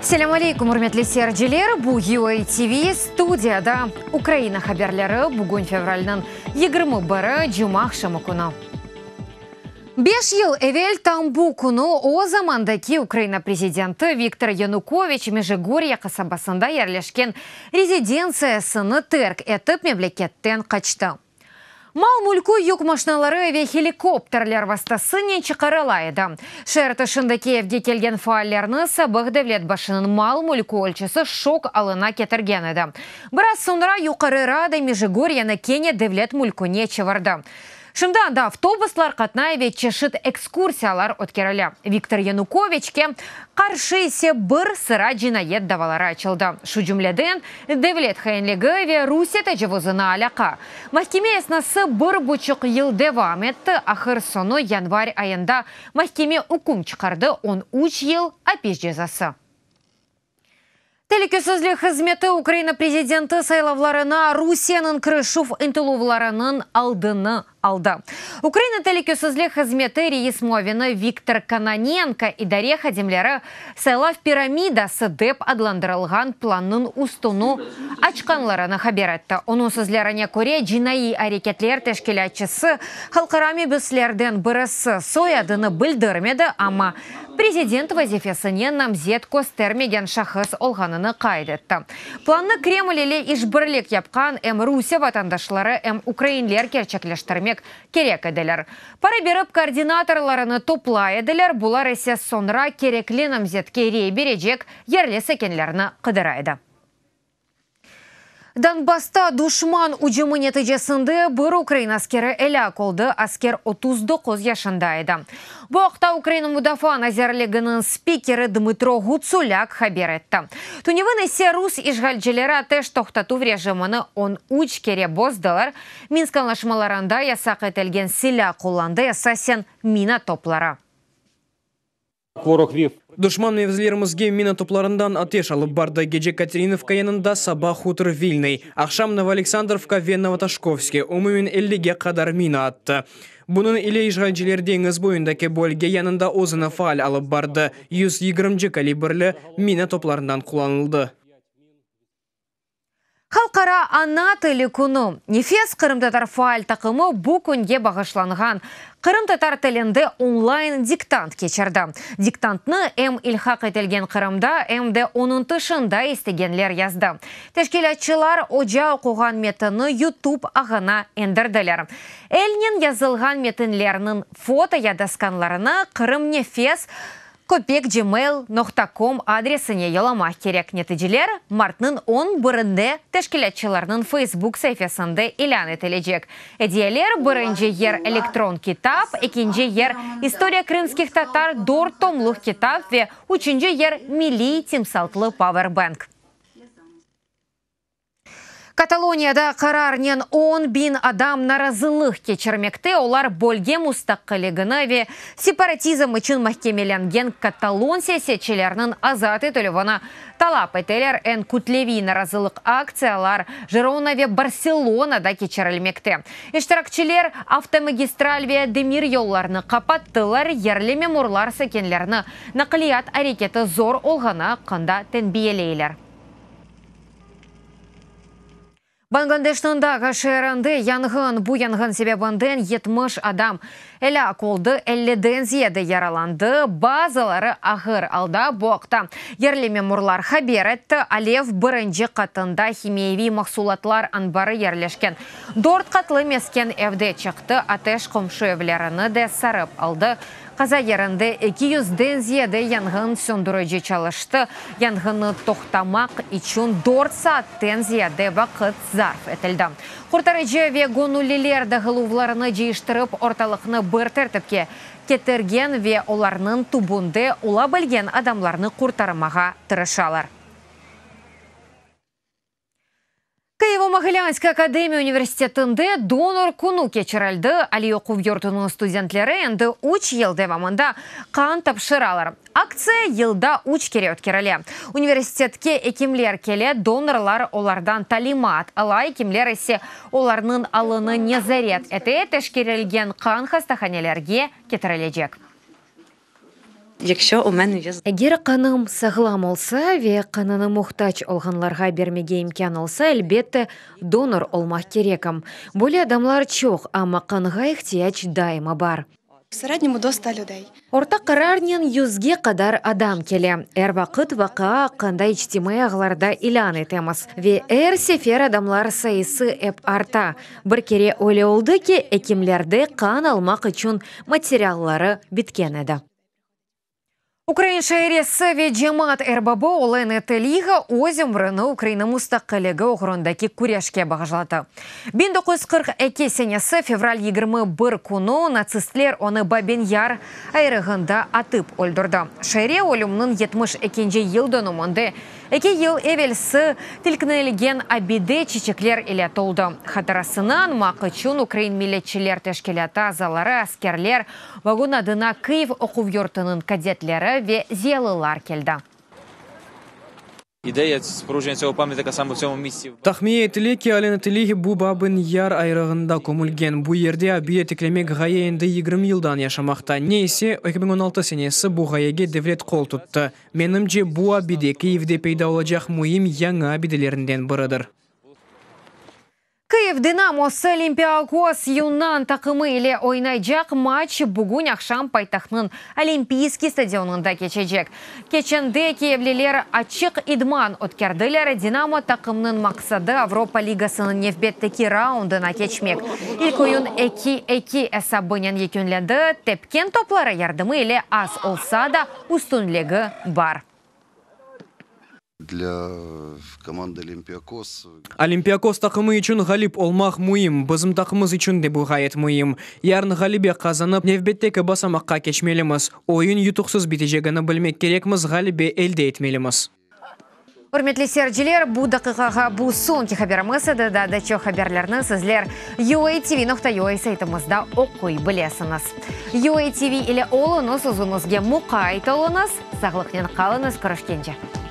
Selâm aleykum, ürmetli seyirciler! Bu UA TV, studiyada Ukraina haberleri, bugün fevralniñ 21-i, cumaaqşamı künü. Beş yıl evel tam bu künü o zamandaki Ukraina prezidenti Viktor Yanukoviç Mejigorye qasabasında yerleşken rezidentsiyasını terk etip memleketten qaçtı. Mal-mülkü yük maşnaları ve helikopterler vastasınen çıqarıla edi. Şeer tışındaki evge kelgen faallerni sabıq devlet başınıñ mal-mülkü ölçüsi şok alına ketirgen edi. Biraz soñra Yuqarı Rada Mejigoryenı kene devlet mülküne çevirdi. Şimdi anda avtobuslar qatnay ve çeşit ekskursiyalar ötkerile. Viktor Yanukoviçke qarşı ise bir sıra cinayet davaları açıldı, şu cümleden, devlet hainligi ve Rusiye tecavuzına alâqa. Mahkeme esnası bir buçuq yıl devam etti, ahır-soñu yanvar ayında mahkeme üküm çıqardı, 13 yıl apis cezası. Telükesizlik hızmeti Ukraina prezidenti saylavlarına Rusiyeniñ kirişüv ıntıluvlarınıñ aldını aldı. Ukraina telükesizlik hızmeti reis muavini Viktor Kononenko idare hadimleri saylav piramidası dep adlandırılğan plannıñ üstüni açqanlarını haber etti. Onıñ sözlerine köre, cinaiy areketler teşkilâtçısı halqara mebüslerden birisi, soyadını bildirmedi, amma Prezident vazifesine namzet köstermegen şahıs olğanını qayd etti. Plannı Kreml ile işbirlik yapqan em Rusiye vatandaşları, em ukrainler kerçekleştirmek kerek ediler. Para berip koordinatorlarını toplay ediler, bular ise soñra kerekli namzetke rey berecek yerli sakinlerni qıdıra edi. Donbassta duşman ücümi neticesinde bir ukrain askeri elâk oldı, asker 39 yaşında edi. Bu aqta Ukraina Mudafaa nazirliginiñ spikeri Dmıtro Ğutsulâk haber etti. Tünevin ise rus işğalcileri ateş toqtatuv rejimini 13 kere bozdılar, Minsk añlaşmalarında yasaq etilgen silâ qullandı, esasen mina topları. Duşman mevzilerimizge mina toplarından ateş alıp bardı. Gece Katerinovka yanında, saba Hutor Vilnıy, aqşam Novoaleksandrovka ve Novotoşkovske, umumen ellige qadar mina attı. Bunıñ ile işğalciler deñiz boyundaki bölge yanında özüni faal alıp bardı, 120 kalibrli mina toplarından qullanıldı. Halqara ana tili künü, Nefes qırımtatar faal taqımı bu künge bağışlanğan qırımtatar tilinde onlayn diktant keçirdi. Diktantnı em ilhaq etilgen Qırımda, em de onıñ tışında istegenler yazdı. Teşkilâtçılar oca oquğan metinni YouTube ağına endirdiler. Elnen yazılğan metinlerniñ foto ya da skanlarını Qırım Nefes Köpek gmail noqta com adresine yollamaq kerek. Neticeler martnıñ on birinde teşkilâtçılarnıñ Facebook saifesinde ilân etilecek. Ediyeler, birinci yer elektron kitap, ekinci yer İstoriya krımskih tatar dört tomluq kitap ve üçünci yer milliy timsaltlı powerbank. Kataloniyada qararnen 10.000 adam narazılıq keçirmekte, olar bölge mustaqilligini ve separatizm içün mahkemelengen katalon siyasetçileriniñ azat etilüvini talap eteler. Eñ kütleviy narazılıq aktsiyalar Jirona ve Barselonada keçirilmekte. İştirakçiler avtomagistral ve demiryollarnı qapattılar, yerli memurlar sakinlerni naqliyat areketi zor olğanı aqqında tenbiyeleyler. Bangladeşniñ Daka şeerinde yanğın. Bu yanğın sebebinden 70 adam elâk oldı, elliden ziyade yaralandı, bazıları ağır alda. Bu aqta yerli memurlar haber etti. Alev birinci qatında himiyeviy mahsulatlar anbarı yerleşken dört qatlı mesken evde çıqtı. Ateş qomşu evlerini de sarıp aldı. Qaza yerinde eki yüzden ziyade yanğın söndürici çalıştı. Yanğınnı toqtamaq içün dört saatten ziyade vaqıt zarf etildi. Qurtarıcı ve göñülliler dağıluvlarnı cıyıştırıp, ortalıqnı bir tertipke ketirgen ve olarnıñ tübünde ola bilgen adamlarnı qurtarmağa tırışalar. Kıyivo-Mogilânska akademiya universitetinde Donor künü keçirildi. Aliy oquv yurtunıñ studentleri endi üç yıl devamında qan tapşıralar. Aktsiya yılda üç kere ötkerile. Universitetke ekimler kele, donorlar olardan talimat ala, ekimler ise olarnıñ alını nezaret ete, teşkerilgen qan hastahanelerge ketirilecek. Yakşo u mene ye. Eger qanım sağlam olsa ve qanını muhtac olğanlarğa bermege imkân olsa, elbette, donor olmaq kerekim. Böyle adamlar çoq, amma qanğa ihtiyac daima bar. V serednemu do sta lüdey. Orta qararnen yüzge qadar adam kele. Er vaqıt vaqia aqqında içtimaiy ağlarda ilân etemiz. Ve er sefer adamlar sayısı ep arta. Bir kere öyle oldı ki, ekimlerde qan almaq içün materialları bitken edi. Ukrain şairesi ve cemaat erbabı Olena Teliha öz ömrüni Ukraina mustaqilligi oğrundaki küreşke bağışladı. 1942 senesi fevral 21 künü natsistler onı Babin Yar ayırığında atıp öldürdi. Şaire ölümniñ 72-nci yıldönüminde Eki yıl evelsi tilknilgen abide çiçekler ile toldı. Hatırasını añmaq içün Ukrain milletçiler teşkilâtı azaları, askerler, Bogun adına Kıyiv oquv yurtunıñ kadetleri ve ziyalılar keldi. İdeya spurujeniya tsogo pamyatnika same v tsomu misti. Tahmiye etile ki, Olena Telihi bu Babın Yar ayırığında kömülgen. Bu yerde abide tiklemek ğaye endi 20 yıldan yaşamaqta. Ne ise, 2016 senesi bu ğayege devlet qol tuttı. Menimce, bu abide Kyivde peyda olacaq müim yañı abidelerinden biridir. Kyiv Dinamosı Olimpiakos yunan taqımı ile oynaycaq matç bugün aqşam paytahtnıñ Olimpiyskiy stadionında keçecek. Keçende kyivliler açıq idman ötkerdiler, Dinamo taqımnıñ maqsadı Avropa Ligasınıñ nevbetteki raundına keçmek. İlk oyun eki-eki esabınen yekünlendi, tepken topları yardımı ile az olsa da, üstünligi bar. Dlâ komandı Olimpiakos. Olimpiakos taqımı içün ğalip olmaq müim, bizim taqımız içün de bu ğayet müim. Yarın ğalebe qazanıp, nevbetteki basamaqqa keçmelimiz. Oyun yutuqsız bitecegini bilmek kerekmiz, ğalebe elde etmelimiz. Ürmetli seyirciler, bu daqiqağa bu soñki haberimiz edi. Daa da çoq haberlerni sizler UATV.ua saytımızda oquy bilesiñiz. UATV ile oluñız, özüñizge muqayt oluñız, sağlıqnen qalıñız, körüşkence!